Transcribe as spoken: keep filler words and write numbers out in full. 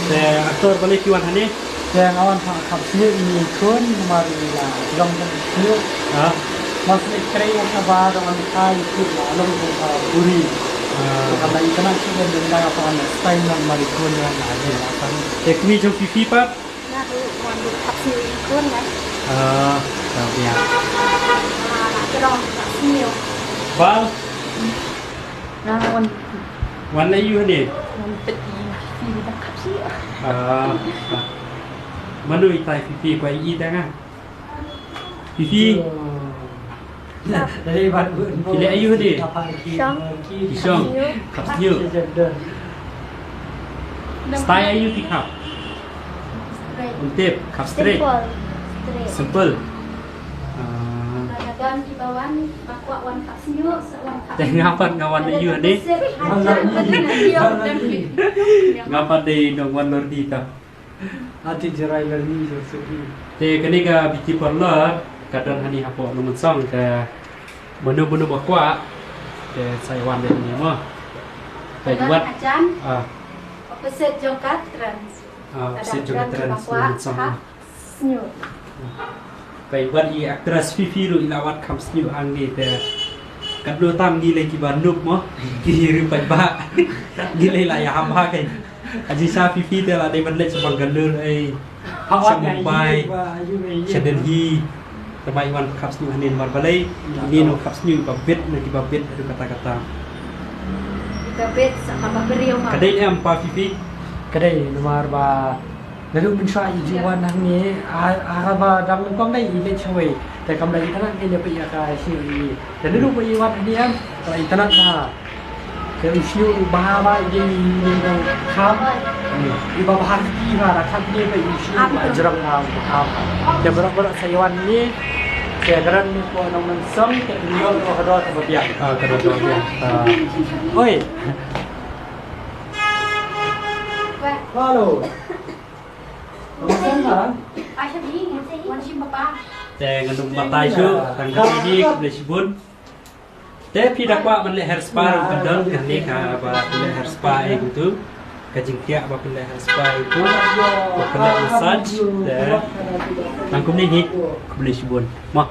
Te actor balei phi wan hangne? Te nga wan ha khap sniew ïa i khun namar i la jrong jrong sniew. Ah. Mas ne krei ïa ka ba da wan kai kut la long ko ka buri. Ah. Ka la i kana ki ben da ka wan style namar i khun wan la jrong la kan. Te kmie jong phi phi pat? Nga ruh wan ruh khap sniew ïa i khun la. Ah, ka biang. Ah, la jrong khap sniew. Bal? Nga wan. Wan na ïu hangne? Wan peit i phi da khap sniew. Ah, ah. Mano itai phi phi kwah i tang ah? Phi phi. Phi leh aïu hangne? Shong. Phi shong. Khap sniew. Style aïu phi khap? Ym tip, khap straight. Simple. Straight. Simple. Ah. Nga don kiba wan ba kwah wan khap sniew, sa wan khap. Te nga pat nga wan na ïu hangne. Nga pat dei nongwan lordi ta. Ati jerai lordi so suki. Te kane ka beauty parlour ka don hangne hapoh Nongmynsong, te mano mano ba kwah te sa ïa wan dei hangne mo. Te wat. Ah. Opposite jong ka Trans. Ah, opposite jong ka Trans Nongmynsong. Sniew. Peit wat i actress Fifi ruh i la wad kham sniew hangne te. Katno tam ngi lei kiba noob mo. Ki ruh peit ba. Ngi lei la ïaham ha kai. Aji sha Fifi te la dei ban leit sha Bangalore ei. Sha Mumbai. Sha Delhi. Te ba i wan kham sniew hangne namar balei. Ine nong kham sniew ba bit na kiba bit haduh katta katta. Ka bit sa kaba briew ma. Ka dei ne em pa Fifi? Ka dei namar ba Naduh mynshuwa i ju wan hangne, a, a ba dang nyngkong dei i leit shawei. Te kam da itynnad ngi leit peit ïa ka sniew i. Te naduh ba i wan hangne em, ka la itynnad bha. Te u sniew u bha bha i dei i dei dang kham. I ba bha ki bha da kham ngi ba i sniew ba jrong bha bha. Te baroh baroh sa i wan hangne. Te ka don ni ko Nongmynsong te i ïoh ko ka dor kaba biang. Ah, ka dor kaba biang. Ah. Oi. Hello. Te ngan ym batai shuh, tang kane hi, khublei shibun. Te phi da kwah ban leh hair spa ruh ka don kane kaba pynleh hair spa ïa utu. Ka jingthiah ba pynleh hair spa ïa utu. Ba pynleh massage. Te tang kumne hi, khublei shibun. Mo.